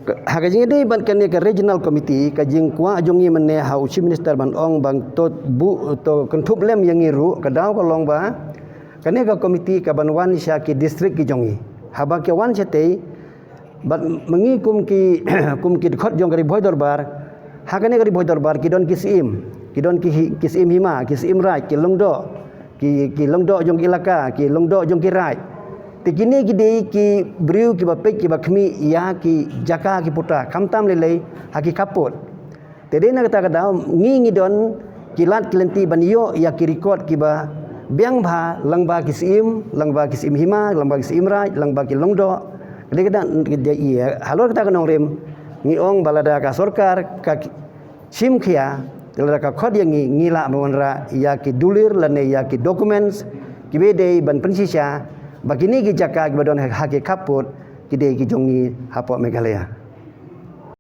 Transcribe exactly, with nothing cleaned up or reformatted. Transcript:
Ha ka jingïadei bad kane ka regional committee, ka jingkwah jong ngi mynne ha u Chief Minister ban ong ban to buh to kynthup lem ïa ngi ruh, ka daw ka long ba kane ka committee ka ban wan sha ki district ki jong ngi. Haba ki wan shatei, bad ma ngi kum ki kum ki dkhot jong ka Ri Bhoi Dorbar, ha kane ka Ri Bhoi Dorbar ki don ki syiem, ki don ki hi- ki syiem hima, ki syiem raid, ki lyngdoh, ki ki lyngdoh jong ki elaka, ki lyngdoh jong ki raid. Te kine ki dei ki briew kiba peit kiba khmih ïa ki jaka ki puta, khamtam lei lei ha ki khappud. Te dei na kata ka daw ngi ngi don ki lad ki lynti ban ïoh ïa ki record kiba biang bha lyngba ki syiem, lyngba ki syiem hima, lyngba ki syiem raid, lyngba ki lyngdoh. Dei kata, dei ïa halor kata ka nongrim ngi ong ba lada ka sorkar ka shim khia, lada ka khot ïa ngi, ngi lah ban wanrah ïa ki dulir lane ïa ki documents kiba dei ban pynshisha ba kine ki jaka kiba don ha ki khappud ki dei ki jong ngi hapoh Meghalaya.